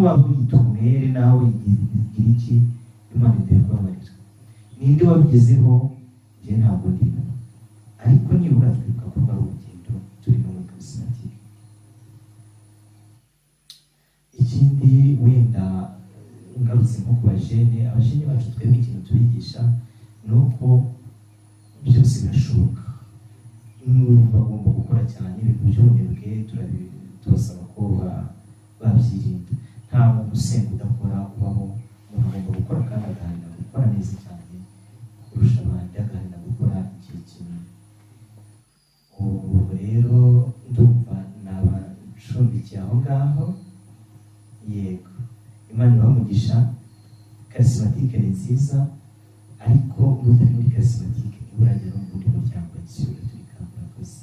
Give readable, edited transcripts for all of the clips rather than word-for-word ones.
Waba wiyita umwere, naho wigira iki, Imana iduhe kubabarira. Ninde wabigezeho? Njye ntabwo ndimo, ariko nibura twibuka ko ari urugendo turimo muri charismatique. Ikindi wenda ngarutse nko ku bajene, abajene bacu, twebwe ikintu tubigisha ni uko byose birashoboka. Bagomba gukora cyane. Ibintu by'ubunebwe tubasaba ko babyirinda. Nta muntu usenga udakora ubaho. Umuntu agomba gukora kandi agaharanira gukora neza cyane kurusha abandi, agaharanira gukora igihe kinini. Ubu rero ndumva nabacumbikiye aho ngaho. Yego, Imana ibahe umugisha. Charismatique ni nziza, ariko n'utari muri charismatique ntiburagera no mu wundi muryango wa Kiliziya Gatolika. Murakoze.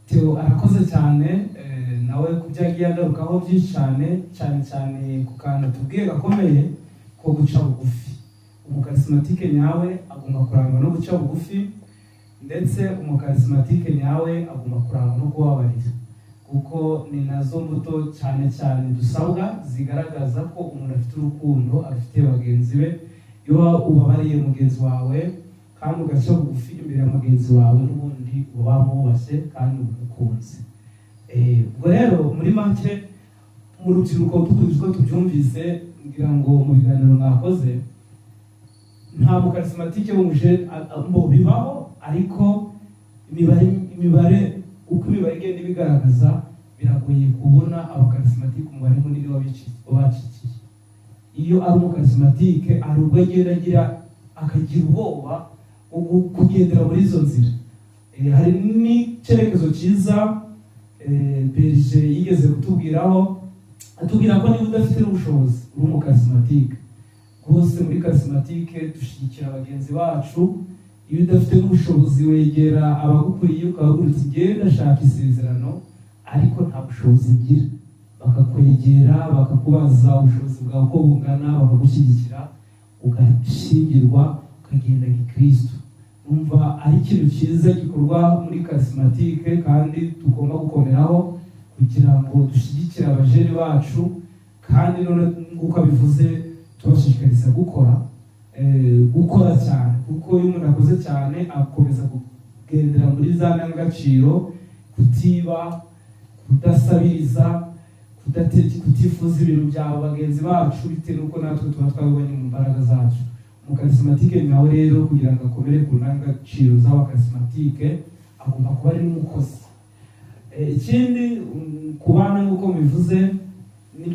Theo arakoze cyane, nawe ku byo yagiye agarukaho byinshi cyane, cyane cyane ku kantu tubwiye gakomeye ko guca bugufi. Umucharismatique nyawe agomba kurangwa no guca bugufi, ndetse umucharismatique nyawe agomba kurangwa no kubabarira, kuko ni nazo mbuto cyane cyane dusabwa zigaragaza ko umuntu afite urukundo afitiye bagenzi be. Iyo ubabariye mugenzi wawe kandi ugaca bugufi imbere ya mugenzi wawe, n'ubundi uba wamwubashye kandi umukunze. Ubwo rero muri make, mu rubyiruko, dukurikije uko tubyumvise, ngira ngo mu biganiro mwakoze, nta mucharismatique w'umuje ngo bibaho, ariko imibare, uko imibare igenda ibigaragaza, biragoye kubona abacharismatique umubare munini w'abacikiye. Iyo ari umucharismatique, hari ubwo agenda agira akagira ubwoba bwo kugendera muri izo nzira. Hari n'icyerekezo cyiza berger yigeze kutubwiraho, atubwira ko niba udafite n'ubushobozi uri umucharismatique, rwose muri charismatique dushyigikira bagenzi bacu. Iyo udafite n'ubushobozi, wegera abagukuriye ukababwira uti: "Genda shaka isezerano, ariko nta bushobozi ngira." Bakakwegera, bakakubaza ubushobozi bwawe uko bungana, bakagushyigikira, ugashyingirwa, ukagenda gikristo. Numva ari ikintu cyiza gikorwa muri charismatique kandi tugomba gukomeraho kugira ngo dushyigikire abajene bacu, kandi none nk'uko abivuze, tubashishikariza gukora, gukora cyane, kuko iyo umuntu akoze cyane akomeza kugendera muri za ndangagaciro: kutiba, kudasabiriza, kutifuza ibintu bya bagenzi bacu, bitewe n'uko natwe tuba twabibonye mu mbaraga zacu. Umucharismatique nyawe rero, kugira ngo akomere ku ndangagaciro z'abacharismatique, agomba kuba ari n'umukozi. Ikindi, ku bana, nk'uko mubivuze.